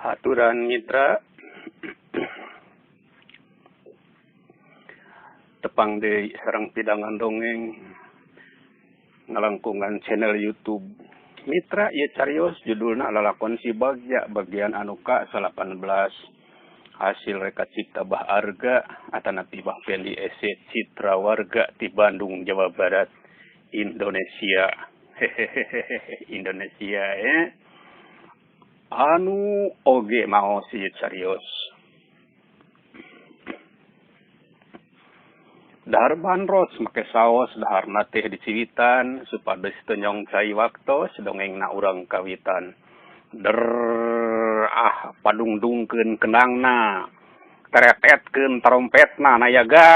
Aturan mitra tepang deui sareng pidangan dongeng ngalangkungan channel YouTube Mitra ieu carios judulna Lalakon Si Bagja bagian anu ka 18 hasil reka cipta Bah Arga atanapi Bah Fendi SC Citra Warga di Bandung, Jawa Barat, Indonesia. Hehehehe, Indonesia ya. Anu oge maos ieu carios. Dahar bandros make saos daharna teh diciwitan supados teu nyong cai waktos dongengna urang kawitan. Der ah padungdungkeun kendangna, teretetkeun tarompetna nayaga.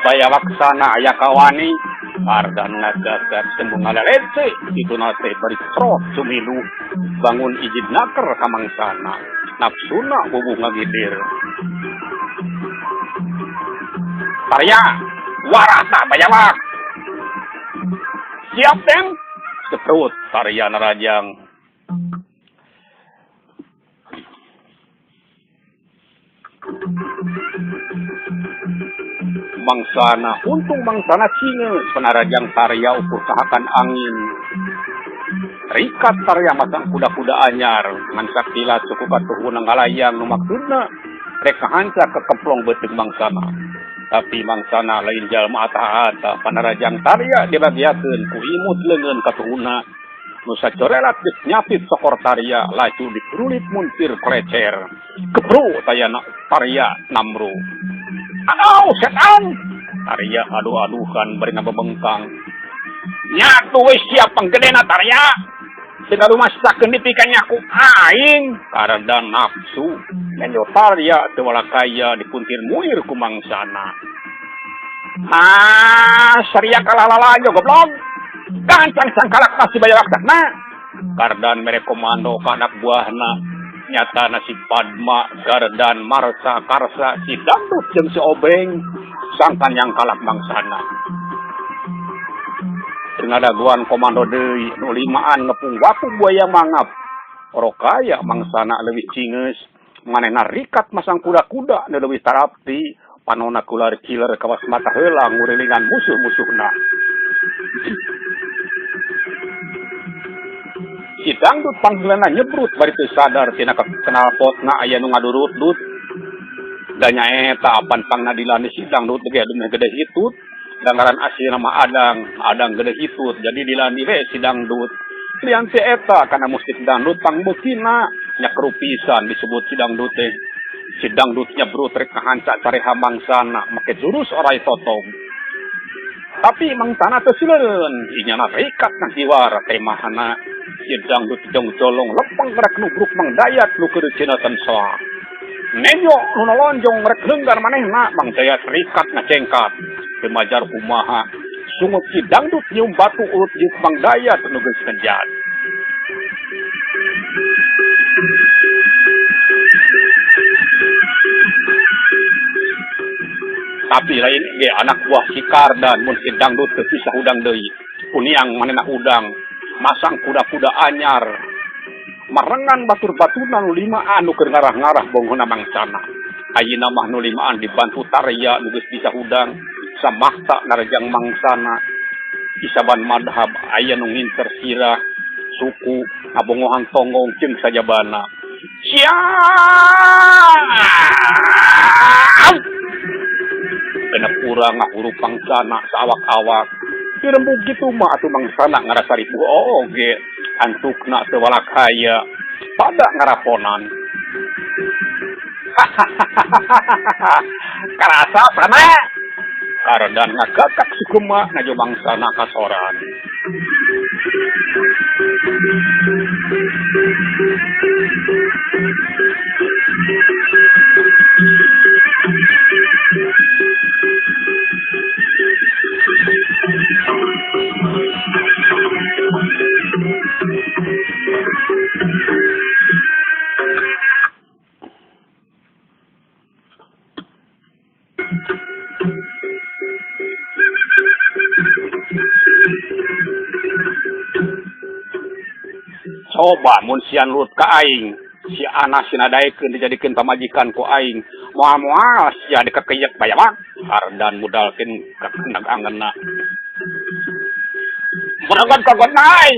Baya waksana aya kawani Ardan ngagagat tembung ngalalece kituna teh bari crot sumilu bangun ijid naker ka mangsana nafsuna bubuh ngagidir. Tarya warata bayawak siap den seprut Tarya narajang. Mangsana untung mangsana cingeus panarajang Tarya ukur kahakan angin. Rikat Tarya masang kuda-kuda anyar ngan sakila suku katuhuna ngalayang nu maksudna rek kahanca kekemplong beuteung mangsana. Tapi mangsana lain jalma ata-ata panarajang Tarya dibagiakeun ku imut leungeun katuhuna. Nu sacorelat geus nyapit sokor Tarya laju dikurulit muntir kolecer. Kebru tayana Tarya namru. Aduh setan! Tarya adu-aduhan bari ngabebengkang. Nyatu we siap panggedena Tarya. Teu ngarumasakeun dipikanya ku aing. Karena nafsu menyo Tarya teu walakaya dipuntir muir ku mangsana. Ah, saria kalalalajo goblok. Gancang sangkalak masih bayar waktana. Kardan mere komando ka anak buahna. Nyata si Padma, Gardan, Marsa, Karsa, si Dangdut jeung si Obeng sangkan yang kalak mangsana. Teu ngadaguan komando deui nu limaan ngepung watu buaya mangap. Orokaya mangsana leuwih cingeus, manehna rikat masang kuda-kuda nu leuwih tarapti, panona kular kiler kawas mata heula ngurilingan musuh-musuhna. Si Dangdut panggilanna nyebrut bari teu sadar tina knalpotna aya nu ngadurut-dut. Da nyaeta apan pangnadilane si Dangdut ge dumeh gede hitut. Da ngaran aslina mah Adang, Adang gede hitut jadi dilani we si Dangdut. Lian ti eta kana musik dangdut pangbeukina nya kerup pisan disebut si Dangdut teh. Si Dangdut nyebrut rek kahanca careha mangsana make jurus oray totog. Tapi mangsana teu sileun, inyana rikat ngahiwar temahna. Si Dangdut jong jolong lepeng rek nubruk Mang Dayat nu keur cineten soak. Nenyo nu nolonjong rek leunggar manehna, Mang Dayat rikat ngacengkat. Teu majar kumaha, sungut si Dangdut nyium batu urut jiuk Mang Dayat nu geus ngejat. Tapi lain ge anak buah si Kardan mun si Dangdut teu bisa hudang deui. Kuniang manehna hudang, masang kuda-kuda anyar. Marengan batur-baturna nu limaan nu keur ngarah-ngarah bonghona mangsana. Ayeuna mah nu limaan dibantu Tarya nu geus bisa hudang, samahta narejang mangsana. Isaban madhab aya nu ngincer sirah, suku, ngabongohan tonggong jeung sajabana. Siap! Genep urang ngahurup mangsana saawak-awak. Dirembug kitu mah atuh mangsana ngarasa ripuh oge. Antukna teu walakaya. Pada ngaraponan. Karasa sana. Kardan ngagakak sukema ngajo bangsana kasoran. Coba mun sia nurut ka aing, si Ana sina daekeun dijadikeun pamajikan ku aing. Moal-moal sia dikekeyek bayawak. Ardan mudalkeun ka kenag angeunna. Beregot kagonai.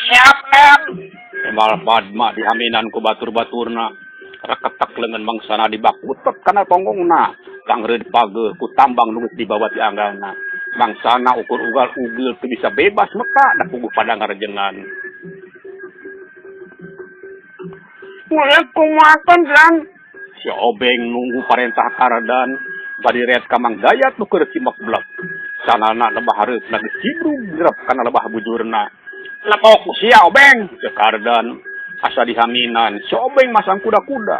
Siap, Nen. Emal Padma dihaminan ku batur-baturna. Reketek leungeun mangsana dibakutek kana tonggongna. Tangreud pageuh ku tambang nu geus dibawa ti anggalna. Mangsana ukur ugal ugil teu bisa bebas meta da puguh pada ngarejengan. Mulai kumakeun Jan. Si Obeng nunggu parentah Kardan bari ret ka Mang Dayat nu keur cimeblek. Sanana lebah hareupna geus cibrug grep kana lebah bujurna. Lepok ku sia Obeng, ceuk Kardan. Asa dihaminan, si Obeng masang kuda-kuda.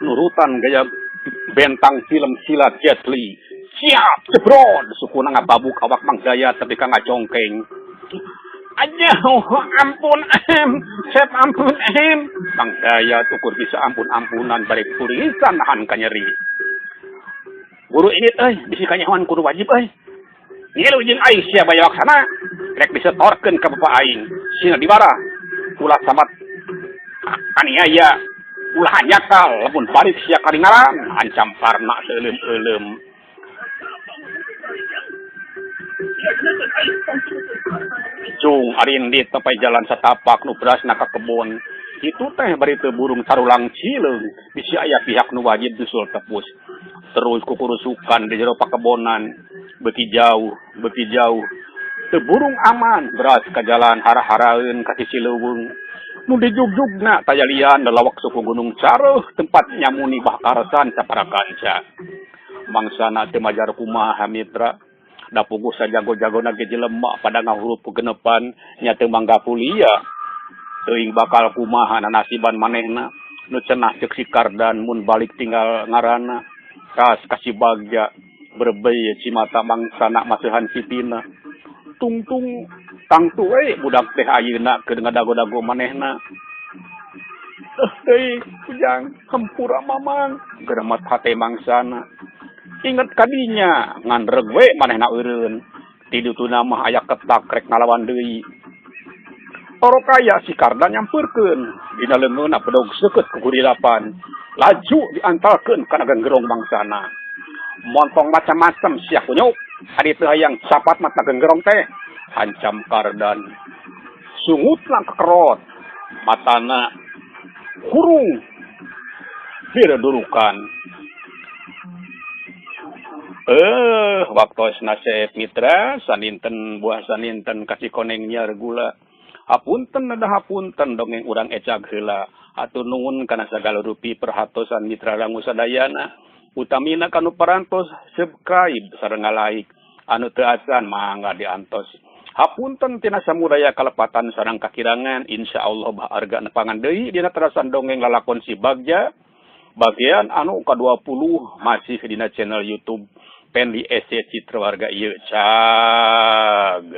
Nurutan gaya bentang film silat Jet Li. Siap, jebrod, sukuna ngababuk awak Mang Dayat tepi ka ngacongkeng. Aja, ampun, em, sep ampun, em. Mang Dayat ukur bisa ampun-ampunan bari purisan nahan kanyeri. Guru ini euy, bisi kanyahoan kudu wajib euy. Ngilu jeung aing sia bayawak sana. Rek disetorkeun ka bapa aing. Sina dibarah. Ulah samat aniaya. Ulah hanjakal lamun balik sia karingaran ancam Karna seuleum-euleum. Cung arindit sampai jalan satapak nu berasna ka kebon. Kitu teh bari teu burung sarulang cileung bisi aya pihak nu wajib nyusul tepus. Terus kukurusukan di jero pakebonan beuki jauh, beuki jauh. Teu burung aman beras ka jalan hara-haraeun ka sisi leuweung. Nu dijugjugna tayalian lelawak suku Gunung Careuh tempat nyamuni Bah Karsan sapara kanca. Mangsana teu majar kumaha mitra. Da puguh sajago-jagona ge jelema pada ngahurup genepan nya teu mangga kuliah. Teuing bakal kumaha nanasiban manehna nu cenah ceuk si Kardan mun balik tinggal ngaranna. Ras ka si Bagja berebey cimata mangsana maseuhan sipina. Tungtung tangtu we budak teh ayeuna keur ngadago-dago manehna. Teuing ujang hampura mamang geremet hate mangsana. Inget kadinya ngan reg we manehna eureun. Ti dituna mah aya ketak rek ngalawan deui. Torokaya si Kardan nyampeurkeun dina leungeunna bedog seukeut ku gurilapan. Laju diantalkeun kana genggerong mangsana. Montong macam-macam sia kunyuk. Ari teu hayang capat mah kana genggerong teh. Hancam Kardan. Sungutna kekerot. Matana hurung. Diredurukan. Waktosna Sep Mitra saninten buah saninten kasih koneng nyiar gula. Hapunten ada hapunten dongeng urang ecag heula. Hatur nuhun kana sagala rupi perhatosan mitra langu sadayana. Utamina kanu parantos subscribe sareng like anu teu acan mangga diantos. Hapunten tina samudaya kalepatan sareng kakirangan insyaallah bah arga nepangan deui dina terasan dongeng lalakon si Bagja bagian anu ka-20 masih dina channel YouTube Pendi SC Citra Warga ieu. Cag.